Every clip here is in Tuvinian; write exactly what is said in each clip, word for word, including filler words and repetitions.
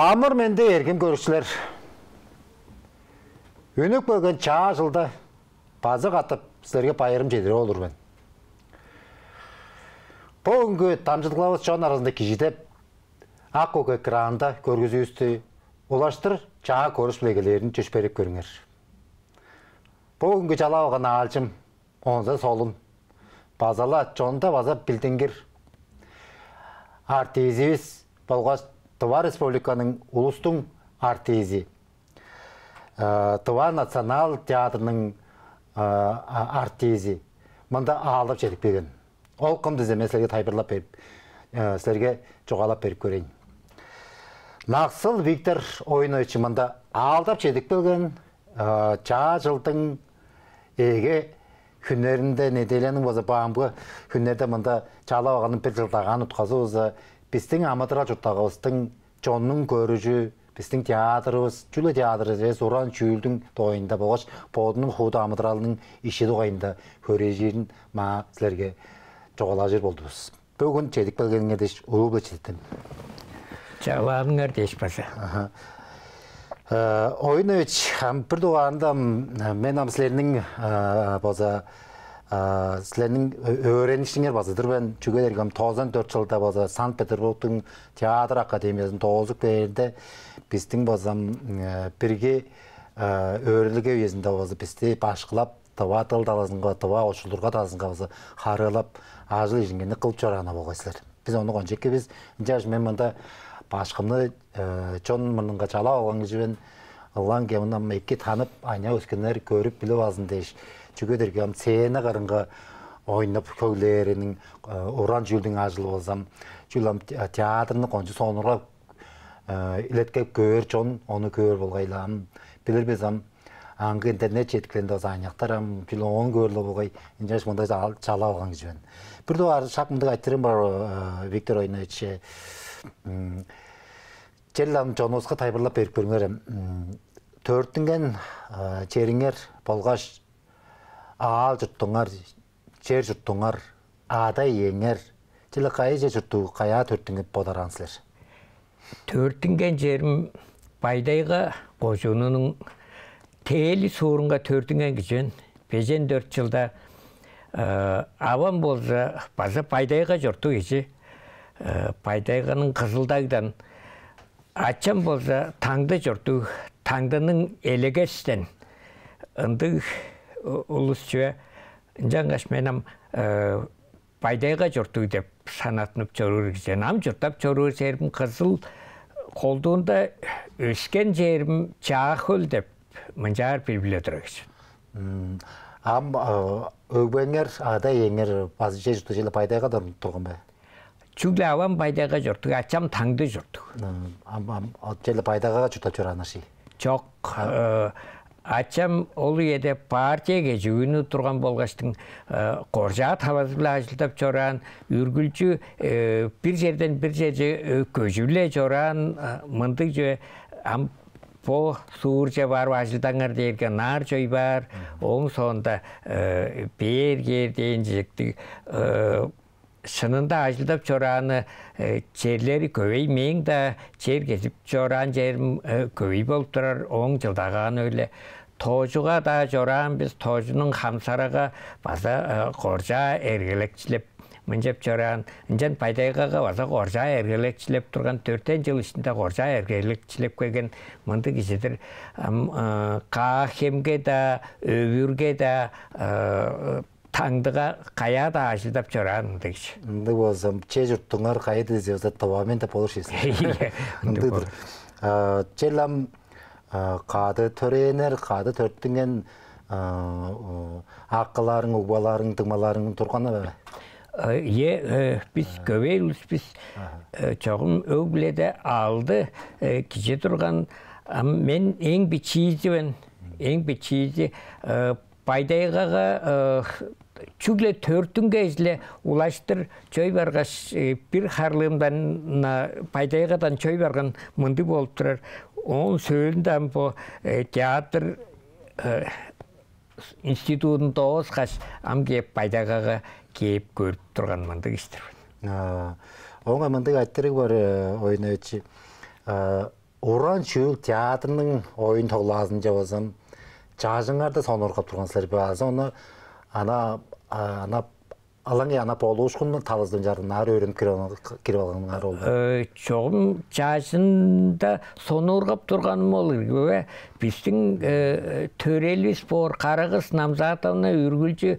Амыр-менди, эргим көрүкчүлер! Үнүп келген Чаа чылда база катап силерге байырым чедирип олур мен. Бо хүнгү дамчыдылгавыс «Чон аразында кижи» деп ак-көк экранда көргүзүүвүстү улаштыр чаа көрүш-биле эгелээрин чөпшээреп көрүңер. Бо хүнгү чалап алган аалчым онза солун, база-ла чонда база билдингир артизивис болгаш Тыва Республиканың улустуң артизи, э, Тыва национал театрның, э, а-, артизи мында аалдап чедип келген. Ол кым дизе, мен силерге тайылбырлап берип, э, силерге чугаалап берип көрейн. Наксыл Виктор Оюнович мында аалдап чедип келген, э, Чаа чылдың эге хүннеринде, неделяның база бо амгы хүннерде мында чалап алганын бир чылдагаан утказы болза, бистиң амыдырал-чуртталгавыстың, чоннуң көрүжү, бистиң театрывыс, чүгле театрывыс эвес, уран чүүлдүң дугайында болгаш бодунуң хууда амыдыралының иши дугайында хөрээжирин маа силерге чугаалажыр болдувус. Бөгүн чедип келгениңер дээш улуу-биле четтирдим. Чалааныңар дээш база. Аха. Э, Оюнович, ам бир дугаарында, м, мен ам силерниң, э, база, э, силерниң ө-, өөреникчиңер база-дыр мен. Чүге дээрге ам тозан дөрт чылда база Санкт-Петербургтуң театр академиязын доозуп кээрде, бистиң база ам, э, бирги, э, өөредилге үезинде база бисти башкылап, тыва дыл талазынга, тыва очулдурга талазынга база харыылап, ажыл-ижиңерни кылып чораан болгай силер. Бис ону кончуг эки билир бис. Ынчангаш мен мында башкымны, э, чон мурнунга чалап алган кижи мен, ылаңгыя мындан эки танып, аныяк-өскеннер көрүп, билип алзын дээш. Чүге дээрге ам сцена кырынга ойнап, хөглээриниң, э, уран чүүлдүң ажылы болза ам, чүл ам те-, театрны кончуг сонуургап, э, илеткеп көөр чон ону көөр болгай-ла. Ам билир бис ам, аңгы интернет четкилеринде база аныяктар ам чүл оон көөр-ле болгай, ынчангаш мында чал-, чалап алган кижи мен. Бир дугаар шак мындыг айтырыым бар, э, Виктор Оюнович. М, черле ам чонувуска тайылбырлап берип көрүңер. М, төрүттүнген, э, чериңер болгаш аал-чуртуңар, чер-чуртуңар, ада-иеңер черле кайы чер чурттуг, каяа төрүттүнген деп бодаар силер? Төрүттүнген черим Бай-Тайга кожуунунуң Тээли суурунга төрүттүнген кижи мен. Бежен дөрт чылда, э, авам болза база Бай-Тайга чурттуг кижи. Э, Бай-Тайганың Кызыл-Дагдан, ачам болза Таңды чурттуг, Таңдының Элегестен. Ындыг у-, улус чүве. Ынчангаш мен ам, э, Бай-Тайга чурттуг деп санаттынып чоруур кижи мен. Ам чурттап чоруур черим Кызыл колдуунда, өскен черим Чаа-Хөл деп мынчаар билип-ле турар кижи мен. М, ам, э, өгбеңер, ада-иеңер база чер чурттуг, черле Бай-Тайгада турган бе? Чүгле авам Бай-Тайга чурттуг, ачам Таңды чурттуг. М, ам, ам, а, черле Бай-Тайгага чурттап чорааннар ши? Чок. А. Э, ачам ол үеде партия кежигүнү турган болгаштың, э, Коржаа талазы-биле ажылдап чораан, үргүлчү, э, бир черден бир черже, э, көжүп-ле чораан, э, мындыг чүве. Ам бо суурже барып ажылдаңар дээрге, ынаар чой баар, ооң соонда, э, бээр кээр дээн чижектиг, э, шынында ажылдап чорааны, э, черлери көвей, мээң-даа чер кезип чораан черим, э, көвей болуп турар, ооң чылдагааны-биле. Тоожуга-даа чораан бис, Тоожунуң Хамсарага база, э, Коржаа эргелекчилеп, мынчап чораан, ынчан Бай-Тайгага база Коржаа эргелекчилеп турган, дөртен чыл иштинде Коржаа эргелекчилеп келген мындыг кижи-дир. Ам, э, Каа-Хемге-даа, Өвүрге-даа, э, Таңдыга, каяа-даа ажылдап чораан мындыг кижи. Ындыг болза, чер чурттуңар кайы дизе, болза Тыва мен деп болур ши силер. Ийе, ындыг. Ындыг-дыр. Болур. А, черле ам, а, кады төрээннер, кады төрүттүнген, а, о, акыларың, угбаларың, дуңмаларың турган бе? Э, ийе, э, бис, а, көвей улус бис. Аха. Э, чогум өг-бүледе алды, э, кижи турган. Ам мен эң бичиизи мен. Эң бичиизи, э, Бай-Тайгага, э, чүгле төрүттүнгеш-ле улаштыр чой баргаш, э, бир харлыымдан, а, Бай-Тайгадан чой барган мындыг болуп турар. Ооң сөөлүнде ам бо, э, театр, э, институдун дооскаш, ам кээп Бай-Тайгага кээп көрүп турган мындыг кижи-дир мен. А, оон мындыг айтырыг бар, э, Оюнович. А, Уран чүүл театрның оюн-тоглаазынче болза, чажыңарда сонуургап турган силер бе? Азы ону ана, ана ылаңгыя ана болуушкуннуң талазы-биле ынчаар өөренип кирип алганыңар ол бе? Чогум чажында сонуургап турганым ол ирги бе? Бистиң төрэливис боор Кара-Кыс Намзатовна үргүлчү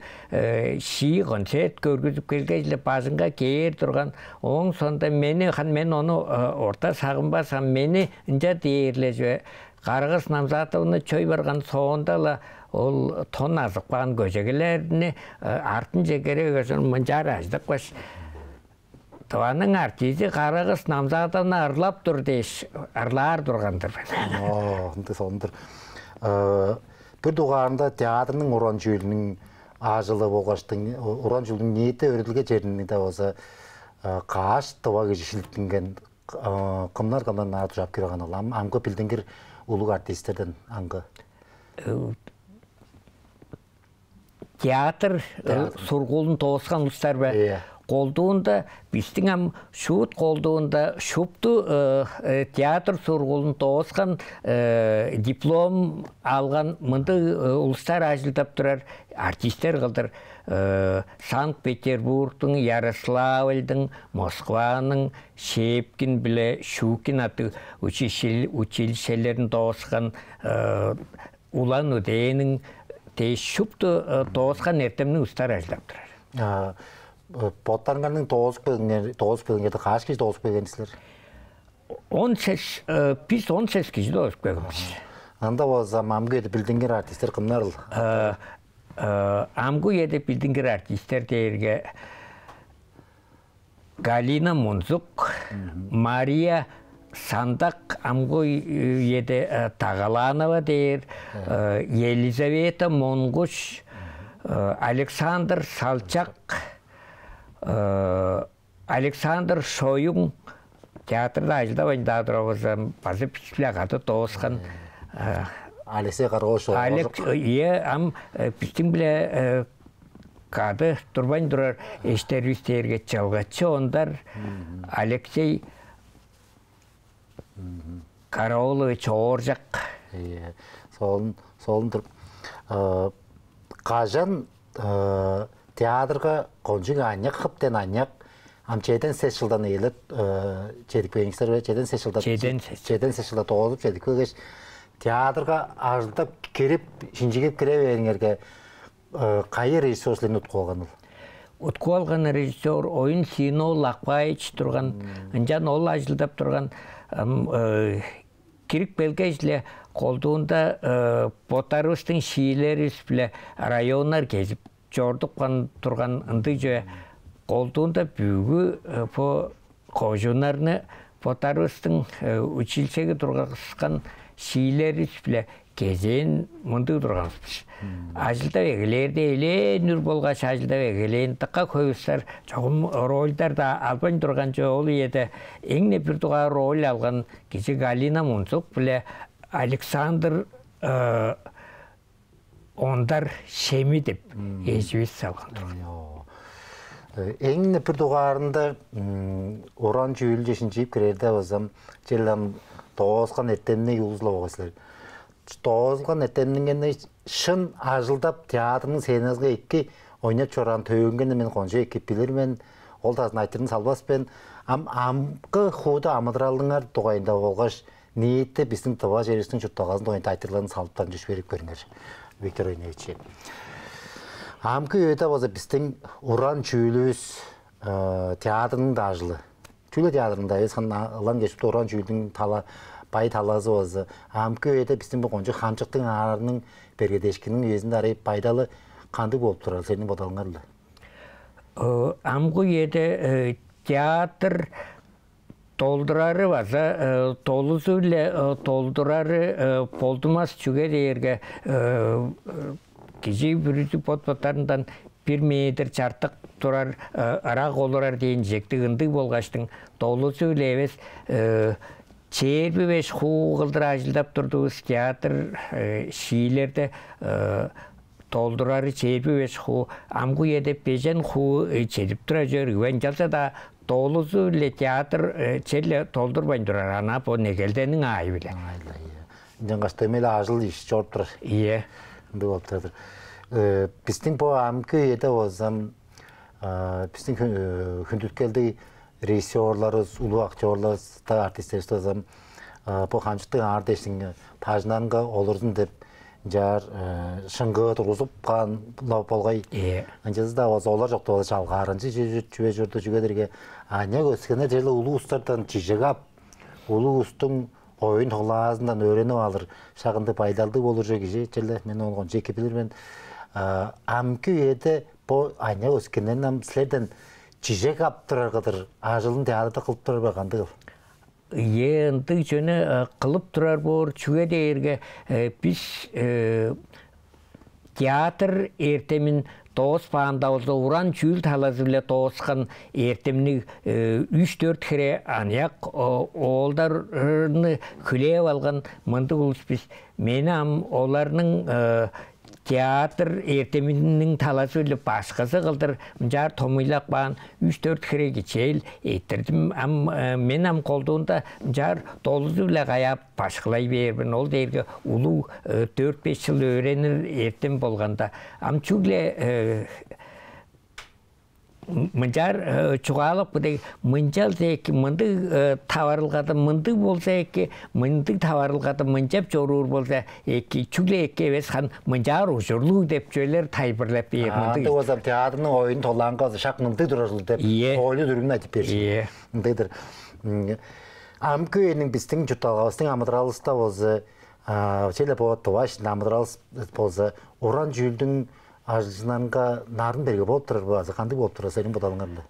шии концерт көргүзүп келгеш-ле бажыңга кээр турган. Ооң соонда мени, хан мен ону орта сагынмас, ам мени ынча дээрле чүве. Кара-Кыс Намзатовна чоруй барган соонда-ла ол тон азып каан көжегелерни артынче кире бергеш, мынчаар ажыдыпкаш: «Тываның артизи Кара-Кыс Намзатовна ырлап тур» дээш, ырлаар турган-дыр мен. Оо, ындыг сонур. Бир дугаарында театрның уран чүүлүнүң ажылы болгаштың, уран чүүлдүң ниити өөредилге черинде болза каш тыва кижи шилиттинген, кымнар, кымнар ынаар дужаап кирип алган ол? Ам амгы билдингир улуг артисттерден аңгы. Театр сургуулун дооскан улустар бе? Ийе. Колдуунда, бистиң ам шуут колдуунда шупту театр сургуулун дооскан, диплом алган мындыг улустар ажылдап турар, артистер кылдыр. Санкт-Петербургтуң, Ярославльдың, Москваның Щепкин биле Щукин аттыг училищелерин дооскан, Улан-Удэниң дээш шупту дооскан эртемниг улустар ажылдап турар. Боттарыңарның доозуп келгениңер, доозуп келгениңерде каш кижи доозуп келген силер? Он сес, бис он сес кижи доозуп келген бис. Ында болза амгы үеде билдингир артистер кымнарыл? Амгы үеде билдингир артистер дээрге Галина Мунзук, Мария Сандак, амгы үеде Тагаланова дээр, Елизавета Монгуш, Александр Салчак, Александр Шоюн. Театрда ажылдавайн-даа турар болза, база бис-биле кады дооскан Алексей Каргош. Алекс, ийе, ам бистиң-биле кады турбайн турар эштеривис дээрге Чылгычы Ондар, Алексей Караолович Ооржак. Ийе, солун, солун-дур. Кажан театрга кончуг аныяк, хыптен аныяк, ам чеден сес чылдан ээлеп чедип келген силер бе? Чеден сес чылда, чеден сес, чеден сес чылда доозуп чедип келгеш, театрга ажылдап кирип, шинчигип кире бээриңерге, кайы режиссёр силерни уткуп алганыл? Уткуп алган режиссёр Оюн Сиин-оол Акпаевич турган. Ынчан ол ажылдап турган. Кирип келгеш-ле, колдуунда боттарывыстың шиилеривис-биле районнар кезип чорудупкан турган ындыг чүве. Колдуунда бүгү бо кожууннарны боттарывыстың училищеге тургускан шиилеривис-биле кезээн мындыг турган бис. Ажылдап эгелээрде элээн үр болгаш ажылдап эгелээн, дыка хөй улустар чогум рольдар-даа албайн турган чүве. Ол үеде эң-не бир дугаар роль алган кижи Галина Мунзук биле Александр Ондар Шеми деп эживис салган турган. Эң-не бир дугаарында уран чүүлче шинчип кирерде болза, чел ам дооскан эртемниг улус-ла болгай силер. Доозулган эртемниңерни шын ажылдап, театрның сценазынга эки ойнап чораан төөгүңерни мен кончуг эки билир мен, ол талазын айтырын салбас мен. Ам амгы хууда амыдыралыңар дугайында болгаш ниити бистиң Тыва черивистиң чуртталгазын дугайында айтырыгларын салыптарын чөпшээреп көрүңер, Виктор Ойнович. Амгы үеде болза бистиң уран чүүлүвүс, театрның-даа ажылы. Чүгле театрында эвес, хан ылаң кежип турган чүүлдүң тала, бай талазы болза, амгы үеде бистиң бо кончуг хамчыктыг аарының бергедээшкининиң үезинде арай байдалы кандыг болуп турар, силерниң бодалыңар-ла? Амгы үеде театр долдурары база долузу-биле долдурары болдунмас, чүге дээрге кижи бүрүзү бот-боттарындан бир метр чартык турар, ырак олурар дээн чижектиг ындыг болгаштың, долузу-биле эвес, чээрби беш хуу кылдыр ажылдап турдувус театр, шиилерде долдурары чээрби беш хуу, амгы үеде бежен хуу чедип турар чүве. Ынчалза-даа долузу-биле театр черле толдурбайн турар, ана бо негелдениң аайы-биле. Ынчангаш дөмей-ле ажыл-иш чоруп турар. Ийе. Ындыг болуп турар. Бистиң бо амгы үеде болза, бистиң хүндүткелдиг режиссерларывыс, улуг актерларывыс, артистеривис болза, бо хамчыктыг аар дээштиң бажыңнарынга олурзун деп, ынчаар шыңгыы тургузуп каан болгай. Ынчалза-даа болза олар чокта болза чалгаарынчы чүве чорду, чүге дээрге аныяк өскеннер черле улуг улустардан чижек ап, улуг улустуң оюн-тоглаазындан өөренип алыр шак ындыг байдалдыг болур чүве. Кижи черле, мен ону кончуг эки билир мен. Амгы үеде бо аныяк өскеннерни ам силерден чижек ап турар кылдыр ажылын театрда кылып турар бе, кандыгыл? Ийе, ындыг чүвени кылып турар боор, чүге дээрге бис театр эртемин дооспаанда болза, уран чүүл талазы-биле дооскан эртемниг үш-дөрт хире аныяк оолдарны хүлээп алган мындыг улус бис. Мени ам оларның театр эртеминиң талазы-биле башкызы кылдыр мынчаар томуйлап каан үш-дөрт хире кичээл эрттирдим. Ам мен ам колдуунда мынчаар долузу-биле каяап башкылай бээр мен. Ол дээрге улуг дөрт-беш чыл өөренир эртем болганда. Ам чүгле мынчаар чугаалап кыдыг, мынчалза эки, мындыг таварылгада мындыг болза эки, мындыг таварылгада мынчап чоруур болза эки, чүгле эки эвес, хан мынчаар ужурлуг деп чүвелер тайылбырлап бээр. Мындыг болза театрның оюн-тоглаанга шак мындыг турар ужурлуг деп, ийе, ойлу-дүрүмүн айтып бээр. Ийе. Мындыг-дыр. Амгы үениң бистиң чуртталгавыстың амыдыралывыста болза, черле бо Тывавыстың амыдыралы болза, уран чүүлдүң ажылчыннарынга нарын берге болуп турар бе азы кандыг болуп турар силерниң бодалыңарда?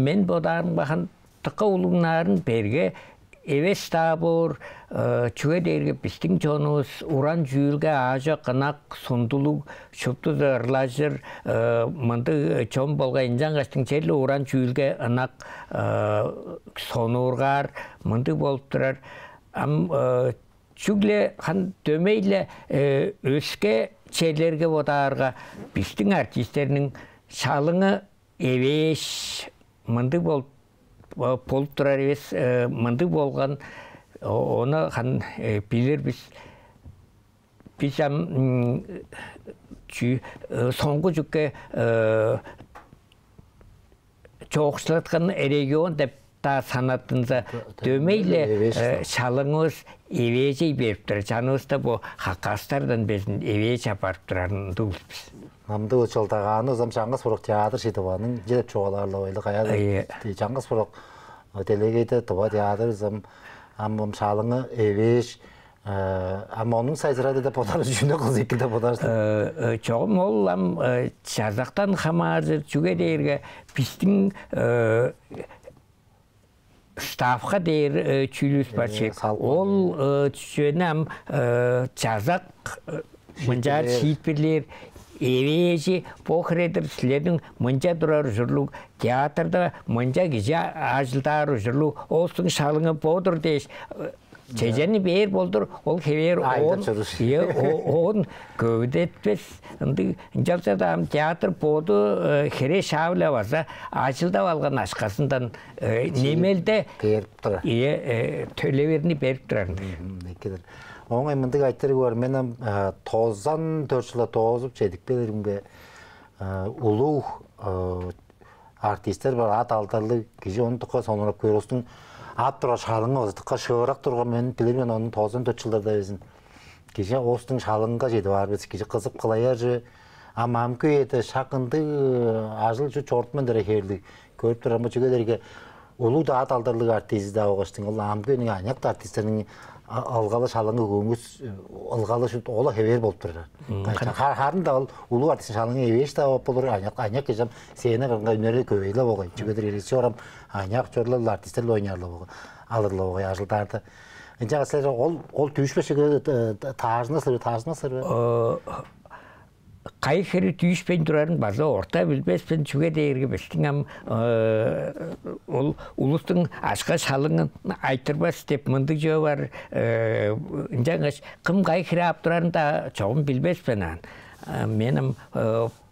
Мен бодаарымга, хан дыка улуг нарын берге эвес-даа боор, чүге дээрге бистиң чонувус уран чүүлге аажок ынак, сундулуг, шуптузу ырлажыр мындыг чон болгай. Ынчангаштың черле уран чүүлге ынак, сонуургаар мындыг болуп турар. Ам чүгле хан дөмей-ле өске черлерге бодаарга, бистиң артистерниң шалыңы эвээш мындыг болуп, болуп турар эвес, мындыг болган, ону хан билир бис. Бис ам чүү, соңгу чүкке чоокшулаткан регион деп-даа санаттынза, дөмей-ле шалыңывыс эвээжей берип турар. Чанывыста бо хакастардан безин эвээш апарып турарын дуу бис. Ам дуу чылдагааны ызам чаңгыс бурук театр шидиваның чедип чугаалаарлап ойла, каяа чаңгыс бурук делегейде Тыва театр ызам ам шалыңы эвээш. Ам ону сайзырады деп бодаар, чүнү кылза эки деп бодаар сен? Чогум ол ам чазактан хамааржыр, чүге дээрге бистиң ставка дээр чүүлүвүс бар чек. Ол чүвени ам чазак мынчаар шиитпирлээр. Эвээжи бо хире-дир, силерниң мынча турар ужурлуг, театрда мынча кижи ажылдаар ужурлуг, оостуң шалыңы бо-дур дээш, чежени бээр болдур, ол хевээр оон, ийе, оон көвүдетпес. Ындыг, ынчалза-даа ам театр боду хере шаап-ла база ажылдап алган акшазындан немелде берип турар. Ийе, төлеверни берип турар ындыг. Экидир. Оңай мындыг айтырыг бар. Мен ам тозан дөрт чылда доозуп чедип келиримге, улуг артисттер бар, ат алдарлыг кижи, ону дыка сонурап көөр. Улустуң ап турар шалыңы база дыка шыырак турган, мен билир мен, ону тозан дөрт чылдарда безин. Кижи улустуң шалыңынга чедип аар бис, кижи кызып кылаяр чүве. Ам амгы үеде шак ындыг ажыл чү чорудуп мен дээрге хевирлиг көрүп турар мен, чүге дээрге улуг-даа ат алдарлыг артист-даа болгаштың, ол амгы үениң аныяк артистериниң ылгалы, шалыңы, көңүс ылгалы шут ола хевээр болуп турар. Харын-даа ол улуг артисттиң шалыңы эвээш-даа болуп болур, аныяк, аныяк кижи ам сцена кырынга үнери көвей-ле болгай. Чүге дээрге режиссер ам аныяк чорлар-ла, артисттер-ле ойнаар-ла болгай, алыр-ла болгай ажылдаарда. Ынчангаш силер ол, ол дүүшпешиге таажыныр силер бе, таажынмас силер бе? Кайы хире дүүшпейн турарын база орта билбес мен, чүге дээрге бистиң ам ол улустуң акша-шалыңын айтырбас деп мындыг чүве бар. Ынчангаш кым кайы хире ап турарын-даа чогум билбес мен аан. Мен ам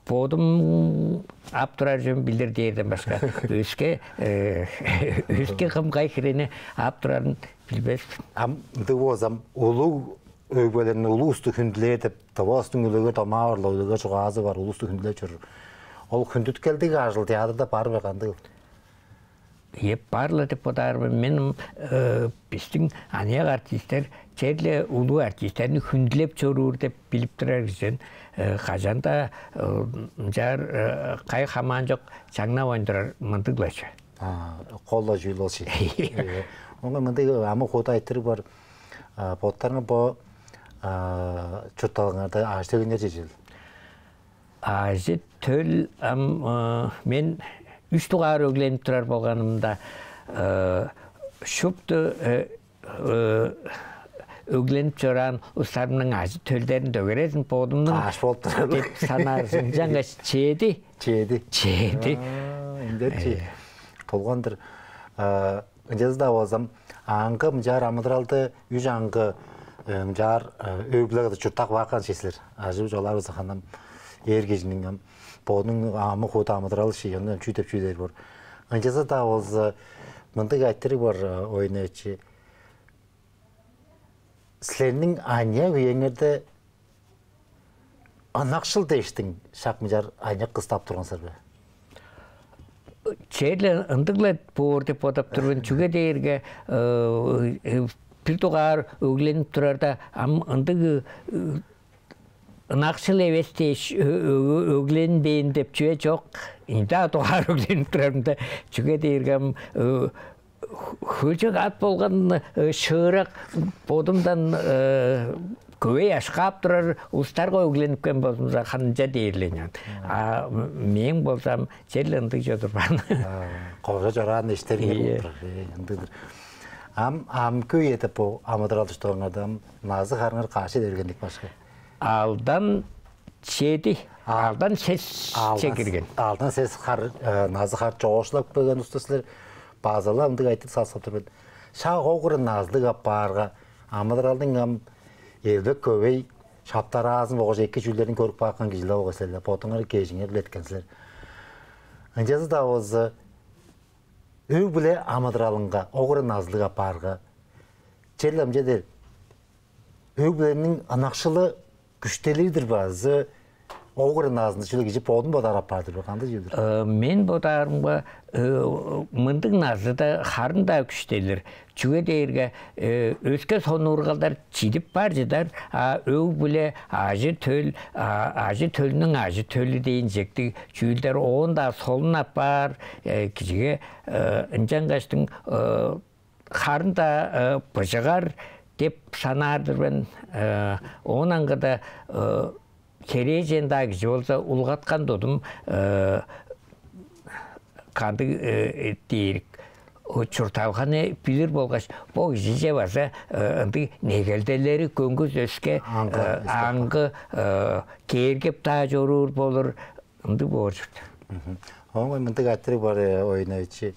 Бодум ап турар чүвем билир дээрден башка өске, өске кым кай хирени ап турарын билбес. Ам ындыг болзам, улуг өгбелерни, улусту хүндүлээр деп, Тывавыстың үлегер домаа бар-ла, үлегер чугаазы бар, улусту хүндүлеп чоруур. Ол хүндүткелдиг ажыл театрда бар бе, кандыг? Еп бар-ла деп бодаар мен. Мен бистиң аныяк артисттер черле улуг артисттерни хүндүлеп чоруур деп билип турар кижи мен. Кажан-даа ынчаар кай хамаан чок чаңнавайн турар мындыг-ла чүве. Кол-ла чүүл ол ши. Оңа мындыг амы хууда айтырыг бар. Боттарыңар бо чуртталгаңарда ажы-төлүңер чежил? Ажы-төл ам мен үш дугаар өгленип турар болганымда, шупту өгленип чораан улустарымның ажы-төлдерин дөгерезин бодумнуң каш болуп турар деп санаар. Ынчангаш чеди. Чеди. Чеди. Ындерчи болган-дыр. Ынчалза-даа болзам, аңгы мынчаар амыдыралды үш аңгы мынчаар өг-бүле кылдыр чурттап каапкан ши силер. Ажыы чугаалаарывыска, ханам эр кижиниң ам бодунуң амы хууда амыдыралы ши, ону чүү деп чүү дээр боор. Ынчалза-даа болза, мындыг айтырыг бар, Оюн эвечи. Силерниң аныяк үеңерде ынакшыл дээштиң шак мынчаар аныяк кыс таап турган силер бе? Черле ындыг-ла боор деп бодап тур мен. Чүге дээрге бир дугаар өгленип турарда, ам ындыг ынакшыл эвес дээш, өгленип каан деп чүве чок. Ийи дугаар өгленип турарымда, чүге дээрге ам хөлчок ат болган, шыырак, бодумдан көвей акша ап турар улустарга өгленип каан болзумза, ханынча дээрлээн. А мээң болзам, черле ындыг чодурбаан. Кожа чораан эштериңер болуп турар. Ындыг-дыр. Ам амгы үеде бо амыдырал-чуртталгаңарда ам назы-харыңар каш чеде берген, башкы? Алдан чеди, алдан сес чеде кирген. Алдан сес хар, назы-хар чоокшулап келген улус-тур силер. База-ла ындыг айтырыг салыксап тур мен. Шак ол кырын назылыг апаарга, амыдыралдың ам элбек көвей шаптараазын болгаш эки чүүлдерин көрүп каапкан кижилер болгай силер. Бодуңар кежиңер билеткен силер. Ынчалза-даа болза, өг-бүле амыдыралынга, ол кырын назылыг апаарга, черле ам чедер өг-бүлениң ынакшылы күштелир-дир бе азы ол кырын назында чүгле кижи бодун бодаар апаар-дыр бе? Кандыг чүве-дир? Мен бодаарымга, мындыг назыда харын-даа күштелир. Чүге дээрге өске сонуургалдар чидип бар чыдар, а өг-бүле, ажы-төл, ажы-төлүнүң ажы-төлү дээн чижектиг чүүлдер оон-даа солун апаар кижиге, ынчангаштың харын-даа быжыгар деп санаар-дыр мен. Оон аңгыда херээжен-даа кижи болза, улгаткан тудум кандыг дээрик, чуртталганы билир болгаш, бо кижиже база ындыг негелделери көңгүс өске, аңгы, кээргеп-даа чоруур болур. Ындыг боор чорду. Оон мындыг айтырыг бар, Оюн эвечи.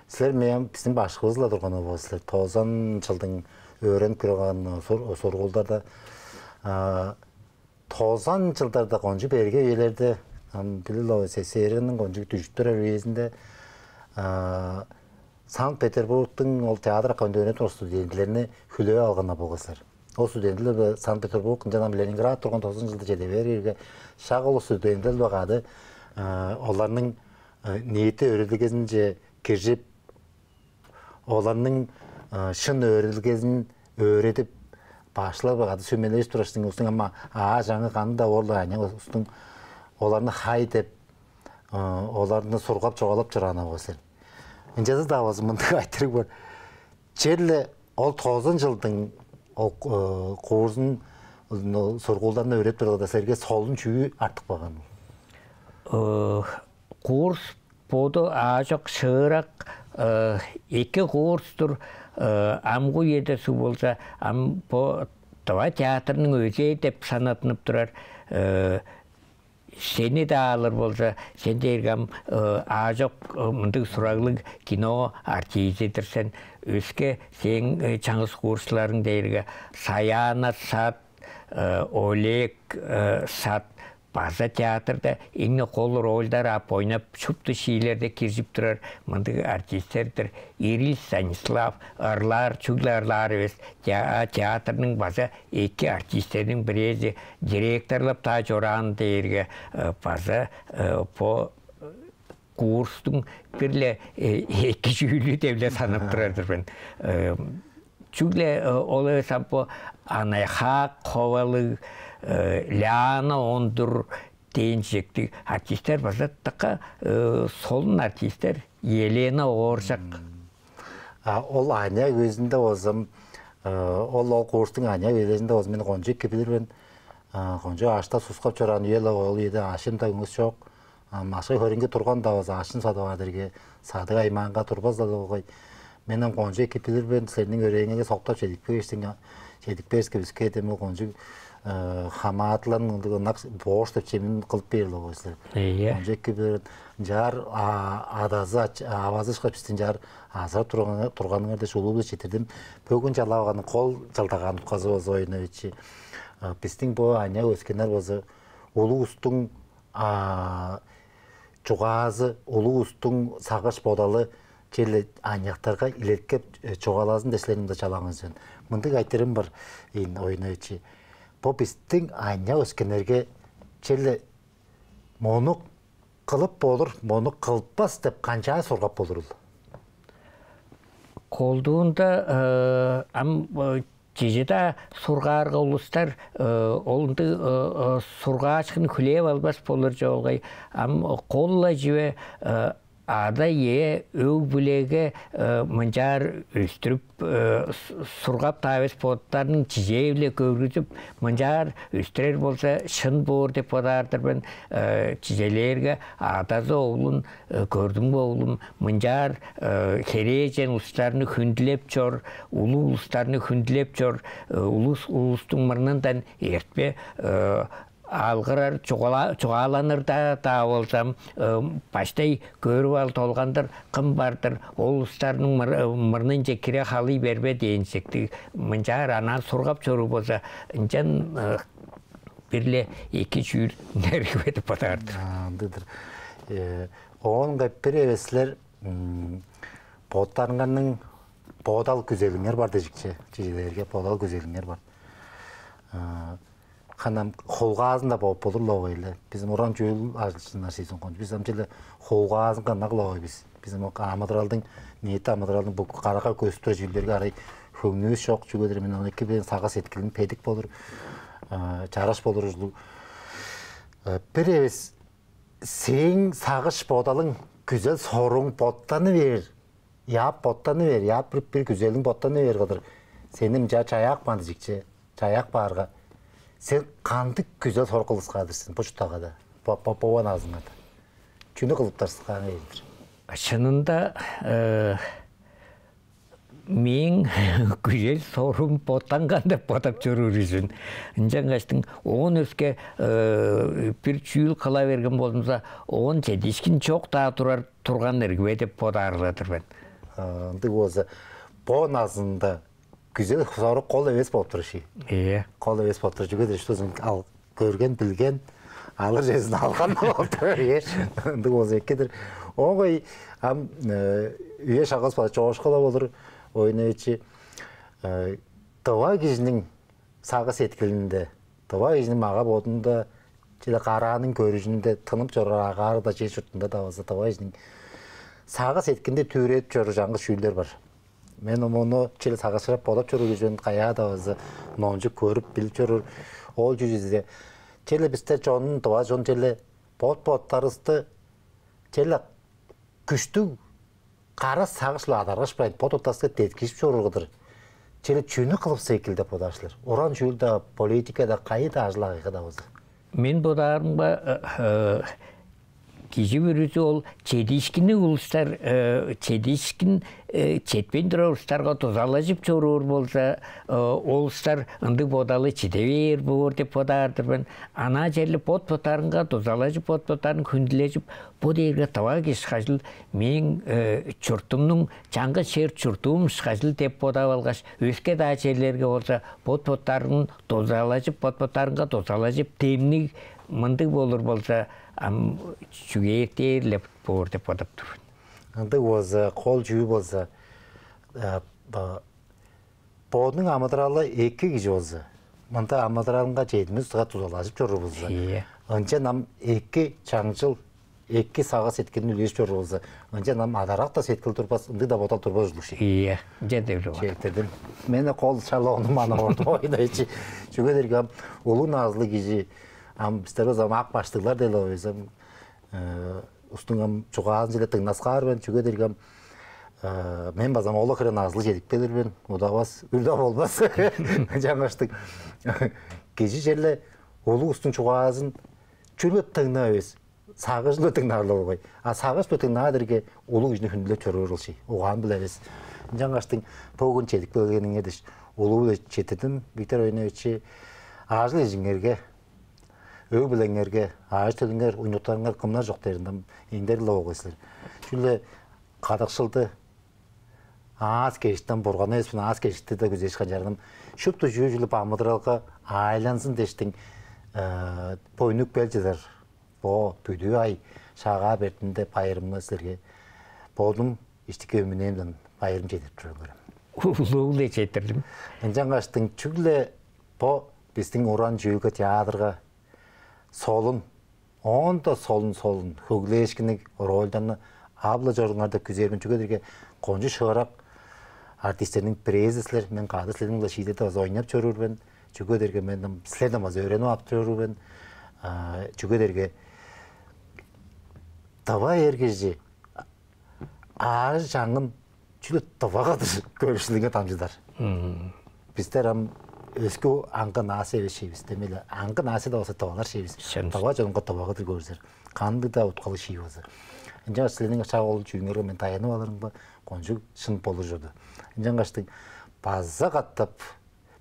Силер мээң, бистиң башкывыс-ла турган ол бо силер. Тозан чылдың өөренип турган сургуулдарда, тозан чылдарда, кончуг берге үелерде, ам билир-ле, СССР-ниң кончуг дүжүп турар үезинде, Санкт-Петербургтуң ол театр академияда өөренип турган студентилерни хүлээп алган болгай силер. Ол студентилер Санкт-Петербург, ынчан ам Ленинград турган тозан чылда чеде бээрге, шак ол студентилер-биле кады оларның ниити өөредилгезинче киржип, оларның шын өөредилгезин өөредип, башкылар-биле кады сүмележип турар силер. Улустуң ам аажы-чаңы кандыг-даа боор-ла, аныяк улустуң оларны хай деп, оларны сургап, чугаалап чораан болгай силер. Ынчалза-даа болза, мындыг айтырыг бар. Черле ол тозан чылдың ол курсун, сургуулдарны өөредип турарда, силерге солун чүү артып калган? Курс боду аажок шыырак, эки курс-тур. Амгы үеде суг болза, ам бо Тыва театрының өзээ деп санаттынып турар. Сени-даа алыр болза, сен дээрге ам аажок мындыг сураглыг кино артизи-дир сен. Өске сээң чаңгыс курсчуларың дээрге Саяна Сат, Олег Сат, База театрда эң-не кол рольдар ап ойнап, шупту шиилерде киржип турар мындыг артистер-дир: Ирил Станислав, ырлаар, чүгле ырлаар эвес, теа-, театрның база эки артистериниң бирээзи, директорлап-даа чораан дээрге, э, база, э, бо курстуң бир-ле, э, эки чүүлү деп-ле санап турар-дыр мен. Э, чүгле, э, ол эвес, ам бо Анай-Хаак Ховалыг, э, Лиана Ондур дээн чижектиг артистер база дыка, э, солун артистер, Елена Ооржак. А ол аныяк үезинде болза, э, ол, ол курстуң аныяк үелеринде болза, мен кончуг эки билир мен. А, кончуг аштап-суксап чораан үе-ле ол, ол үеде аъш-чем-даа көңгүс чок. А, машкы-хөреңги турган-даа болза, аъш-чем садып аар дээрге садыг аймаанга турбас-ла болгай. Мен ам кончуг эки билир мен, силерниң өрээлиңерге соктап чедип кээриңерге, чедип кээривиске, биске дем ол кончуг, э, хамаатыларның ындыг ынак борщ деп чемин кылып бээр-ле болгай силер. Ийе. Кончуг эки билир мен. Ынчаар, а, адазы, ач-, авазы ышкаш бисти ынчаар азырап турган-, турганыңар дээш улуу-биле четтирдим. Бөгүн чалап алганың кол чылдагаан утказы болза, Оюн Ойнович, а, бистиң бо аныяк өскеннер болза улустуң, а, чугаазы, улустуң сагыш-бодалы черле аныяктарга илеткеп, э, чугаалазын дээш силерниң мында чалааңар чүве. Мындыг айтырыым бар, ийин, Оюн Ойнович. Бо бистиң аныяк өскеннерге черле мону кылып болур, мону кылбас деп канчаар сургап болурул? Колдуунда, э, ам, э, чеже-даа сургаарга улустар, э, ол ындыг, э, э, сургаашкын хүлээп албас болур чоолгай. Ам кол-ла чүве, э, ада-ие өг-бүлеге, э, мынчаар өстүрүп, э, с-, сургап-даа эвес, боттарының чижээ-биле көргүзүп, мынчаар өстүрер болза, шын боор деп бодаар-дыр мен. Э, чижээлээрге, адазы оглун, э, «Көрдүң бе, оглум, мынчаар, э, херээжен улустарны хүндүлеп чор, улуг улустарны хүндүлеп чор, э, улус улустуң мурнундан эртпе, э, алгырар, чугаала-, чугааланыр-даа, даа болза, э, баштай көрүп ал, долгандыр, кым бар-дыр, ол улустарның мыр-, мурнунче кире халый бербе» дээн чижектиг. Мынчаар анаа сургап чоруур болза, ынчан, э, бир-ле эки чүүл үнер ирги бе деп бодаар-дыр. А, ындыг-дыр. Э, оон кайы бир эвес силер, м, боттарыңарның бодал күзелиңер бар дижик че, чижээлээрге, бодал күзелиңер бар. А, ханам холгаазында болуп болур-ла болгай-ла. Бис ам уран чүүл ажылчыннар сизин кончуг. Бис ам черле холгаазынга ынак-ла болгай бис. Бис ам амыдыралдың, ниити амыдыралдың бо карага көстүр чүүлдерге арай хөңнүвүс чок, чүге дээрге мен ону эки билир мен, сагыш-сеткилим бедик болур, а, чараш болур ужурлуг. Э, бир эвес сээң сагыш-бодалың, күзел-сорууң боттаны бээр, яап боттаны бээр, яап бир, бир күзелиң боттаны бээр кылдыр. Сени мынча чаяап каан дижик че, чаяап каарга, сен кандыг күзел-сорук кылыксаар-дыр сен бо чуртталгада, бо, бо, бо назыңарда? Чүнү кылыптарыксаар-дыр? Шынында, э, мээң күзел-соруум боттанган деп бодап чоруур ийин. Ынчангаштың оон өске, э, бир чүүл кыла берген болзумза, оон чедиишкин чок-даа турар, турган ирги бе деп бодаар-ла-дыр мен. А, ындыг болза, бо назында күзел-сорук кол эвес болуп турар ши. Ийе. Кол эвес болуп турар. Чүге дээрге что, ал көрген, билген, алыр чүвезин алган болуп турар, ийе. Ындыг болза эки-дир. Оон кой, ам, э, үе-шагывыс база чоокшула болур, Оюн Ойнович. Э, тыва кижиниң сагыш-сеткилинде, тыва кижиниң мага-бодунда, чүгле карааның көрүжүнде, тынып чоруур агаары-даа, чер-чуртунда-даа болза, тыва кижиниң сагыш-сеткилинде дүвүредип чоруур чаңгыс чүүлдер бар. Мен ам ону черле сагышкырап бодап чоруур кижи мен, каяа-даа болза, номчуп көрүп, билип чоруур. Ол чүве черле бистер чонун, тыва чон черле бот-боттарывысты черле күштүг, кара сагыш-биле адаргашпайн, бот-боттарывыска деткижип чоруур кылдыр черле чүнү кылывыс экил деп бодаар силер? Уран чүүл-даа, политика-даа, кайы-даа ажыл-агый-даа болза. Мен бодаарымга, э, э, Кижи бүрүзү ол чедиишкинниг улустар, э, чедиишкин, э, четпейн турар улустарга дузалажып чоруур болза, э, ол улустар ындыг бодалы чиде бээр боор деп бодаар-дыр мен. Анаа черле бот-боттарынга дузалажып, бот-боттарын хүндүлежип, бо дээрге тыва кижи ышкажыл, мээң, э, чуртумнуң, чаңгыс чер-чуртум ышкажыл деп бодап алгаш, өске-даа черлерге болза бот-боттарын дузалажып, бот-боттарынга дузалажып, демниг мындыг болур болза, ам чүгээр дээр-ле боор деп бодап тур мен. Ындыг болза, кол чүү болза, э, бо-, бодунуң амыдыралы эки кижи болза, мында амыдыралынга чедимис-даа дузалажып чоруур болза, ийе, ынчан ам эки чаңчыл, эки сагыш-сеткилин үлежип чоруур болза, ынчан ам адарак-даа сеткил турбас, ындыг-даа бодал турбас ужурлуг ши. Ийе, ынча деп-ле бар. Четтирдим. Мен кол шала ону мана ордум ойнайчы. Чүге дээрге ам улуг назылыг кижи, ам бистер болза ам ак баштыглар дейле ойзам, э, устуң ам чугаазын чүгле дыңнаскаар мен, чүге дээрге ам, э, мен база ам ол хире назылыг чедип келир мен, удавас, үрдү болбас. Чаңгаштыг кижи черле улуг устуң чугаазын чүгле дыңнап эвес, сагыжын-биле дыңнаар-ла болгай. А сагыш-биле дыңнаар дээрге улуг кижини хүндүлеп чоруур ол ши. Угаан-биле эвес. Ынчангаштың бөгүн чедип келгениңер дээш, улуу-биле четтирдим, Виктор Ойнович, ажыл-ижиңерге, өг-бүлеңерге, аажы-төлүңер, уйнуктарыңар кымнар чок дээрин ам эңдерик-ле болгай силер. Чүгле кадыкшылды, аас-кежиктен, Бурган эвес мен аас-кежикти-даа күзээш канчаарым. Шупту чүү-чүлү амыдыралга аайланзын дээштиң, э, бо үнүп кел чыдар бо бүдүү ай Шагаа бертинде байырымны силерге бодум иштики өмүнээмден байырым чедирип тур мен. Улуу-биле четтирдим. Ынчангаштың чүгле бо бистиң уран чүүлге, театрга солун, оон-даа солун, солун, хөглээшкинниг рольдарны ап-ла чоруңар деп күзээр мен. Чүге дээрге кончуг шыырак артистерниң бирээзи силер, мен кады силерниң-биле шиидерде база ойнап чоруур мен. Чүге дээрге мен ам силерден база өөренип ап чоруур мен. А, чүге дээрге тыва эр кижи аажы-чаңын чүгле тывага-дыр көрүкчүлүгүнге дамчыдар. Мм. Бистер ам өске аңгы нация эвес шивис, демек-ле аңгы нацияда болза тывалар шивис. Шын. Тыва чонунга тывага-дыр көрүзер. Кандыг-даа уткалыг шии болза. Ынчангаш силерниң шак ол чүүлүңерге мен таянып алырымга кончуг шын болур чорду. Ынчангаштың база катап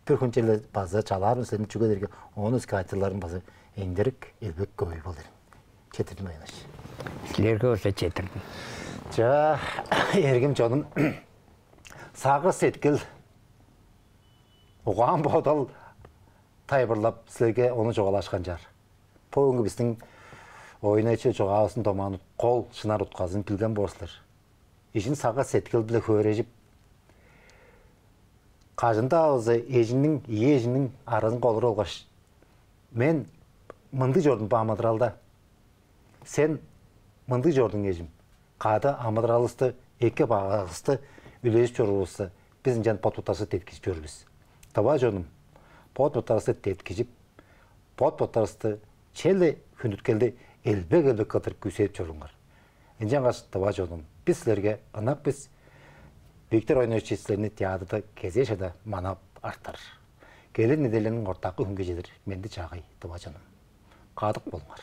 бир хүн черле база чалаар мен силерни, чүге дээрге оон өске айтырыгларым база эңдерик элбек хөй болур. Четтирдим, Ойнович. Силерге болза четтирдим. Чаа, эргим чонум, сагыш-сеткил, угаан-бодал тайылбырлап, силерге ону чугаалашкан чаар. Бо бүгүнгү бистиң Ойнович чугаавыстың домаан кол шынар утказын билген боор силер. Ижин сагыш-сеткил-биле хөөрежип, кажан-даа болза эжиңниң, ийи эжиңниң аразынга олуруп алгаш, мен мындыг чордум бо амыдыралда, сен мындыг чордуң, эжим, кады амыдыралывысты, эки-багывысты үлежип чоруурувуста, бис ынчан бот-боттарывысты деткижип чоруур бис. Тыва чонум, бот-боттарывысты деткижип, бот-боттарывысты черле хүндүткелди элбек-элбек кылдыр күүседип чоруңар. Ынчангаш, тыва чонум, бис силерге ынак бис. Виктор Ойнович силерни театрда кезээ шагда манап артар. Келир неделяның ортаакы хүнге чедир менди-чаагай, тыва чонум. Кадык болуңар.